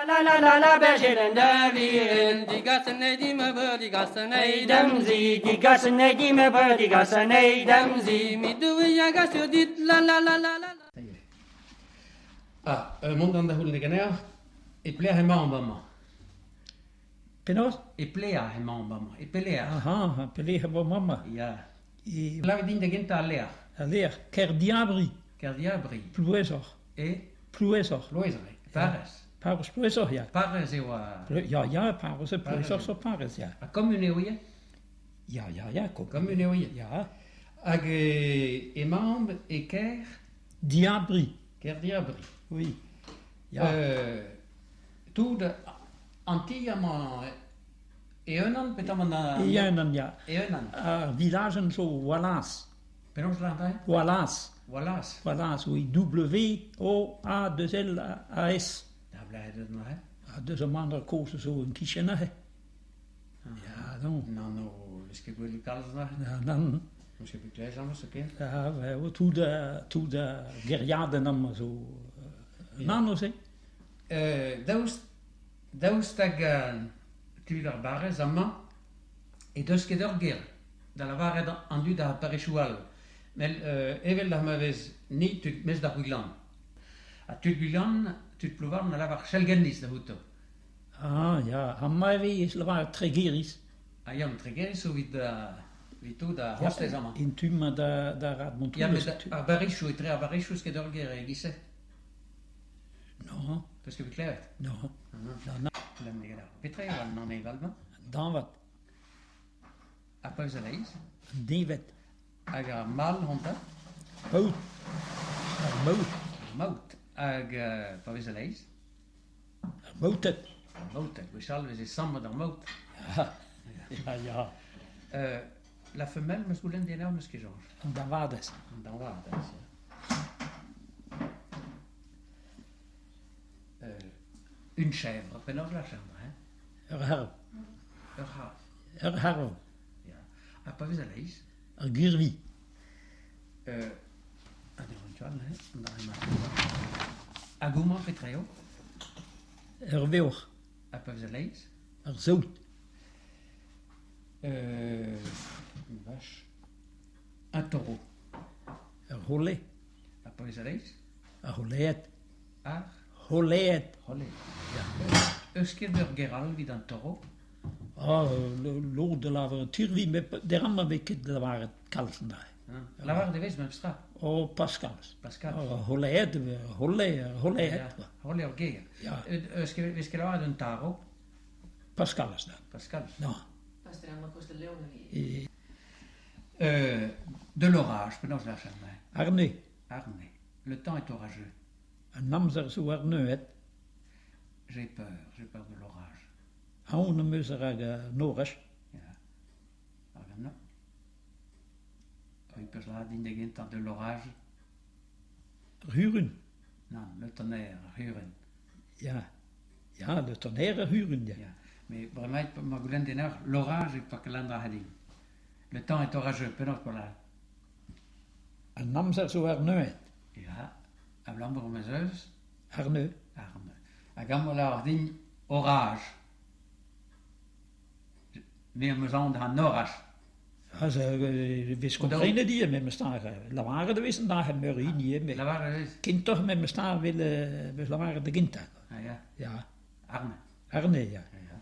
La la la la berjelenn da viren Digas anezhi ma breur digas anezhi da'm zi Digas anezhi ma breur digas anezhi da'm zi Me Doue a gaso dit la la la la la Ah, mont an da c'houlenn ganeoc'h, e pelec'h emaomp amañ? Penaos? E pelec'h emaomp amañ? E pelec'h? Aha, pelec'h emaomp amañ? Ya. E Lavarit din da gentañ al lec'h. Al lec'h, Kerdiabri. Kerdiabri. Plouezoc'h. E? Plouezoc'h. Plouezoc'h, parrez. Parrez Plouezoc'h, ya. Parrez eo a... Ya, ya, parrez Plouezoc'h zo parrez, ya. Ha kommun eo ivez? Ya, ya, ya. Kommun eo ivez? Ya. Hag emaomp e kêr? Diabri. Kerdiabri. Oui. Ya. Tout an ti amañ e-unan petamant an... E-unan, ya. E-unan. Ar vilajenn zo Walas. Penaos lâret Walas. Walas. Walas, oui. W-O-A-L-L-A-S. Da bled deus neuze? Ha deus amañ ar kozh zo en kichen aze. Ya, non. Nann, no, vez ket gwelet kalz neuze? Nann. N'eus ket bet klevet amañ zoken? Ja, tout tout ar gêriadenn amañ zo nann neuze. Daoust daoust hag tud ar barrez amañ e deus ket ur ger da lavaret an dud ar parrezioù all. Met evel ma vez ni tud mes d'ar Gwilan. Ha tud Gwilan, tud Plouvarn a lavar Chelgenniz da outo. Ah ya, amañ e vez lavaret Tregeriz. Ah ya, an Tregeriz zo evit evit tout ar c'hostez amañ. En tu-mañ da da rad Montroulez. Ya, met ar barrezioù, etre ar barrezioù, ket ur ger e-giz-se. Non. Peus ket bet klevet? Non. Non, non. Petra eo an aneval-mañ? An dañvad. Ha peus a leiz? An deñved. Hag ar mal hontañ? Paotr. Ar maout. Ar maout. Hag pa vez a leiz? Ar maouted. Ar maouted. Gwechall e veze sammet ar maout. Ya, ya. La femelle, 'm eus goulenn deoc'h, 'm eus ket soñj. An dañvadez. An dañvadez, ya. Une chèvre, penaos la chèvre, hein? Ur c'harv. Ur c'harv. Ur c'harv. Ya. Ha pa vez a leiz? Ar girvi. Hag Hag homañ petra eo? Ur veoc'h. Ha pa vez a leiz? Ar saout. Une vache. Un taureau. Ur c'hole. Ha pa vez a leiz? Ar c'holeed. Ar? C'holeed. C'holeed. Ya. Eus ket ur ger all evit an taureau? Ah, lod a lavar tirvi, met dezhañ vez ket lavaret kalz neuze. Lavaret e vez memes tra. Oh, pas kalz. Pascal. C'holeed, c'hole, c'holeed. C'hole ur ger. Ya. Eus ket vez ket lavaret un tarv? Pas kalz, non. Pas kalz. Non. De l'orage, penaos lârfec'h Arne. Arne. Le temps est orageux. An amzer zo arneuet. J'ai peur, j'ai peur de l'orage. Aon am eus rak an oraj. Ya. Hag an C'hwi peus lâret din da gentañ de l'orage? Ar c'hurun. Nann, le tonnerre, ar c'hurun. Ya, ya, le tonnerre ar c'hurun, ya. Ya, mais bremaik ma goulenn deoc'h l'orage e pa kelenn dra din. Le temps est orageux, penaos po lâret? An amzer zo arneuet. Ya, abalamour ma 'z eus? Arneu. Arneu. Hag amañ lâr din orage. Me am eus aon an oraj. Aze e vez komprenet ivez memes tra. Lavaret e vez an dra meur hini ivez. Lavaret e vez. Kentoc'h memes tra evel vez lavaret da gentañ. Ah ya. Ya. Arne. Arne, ya. Ya.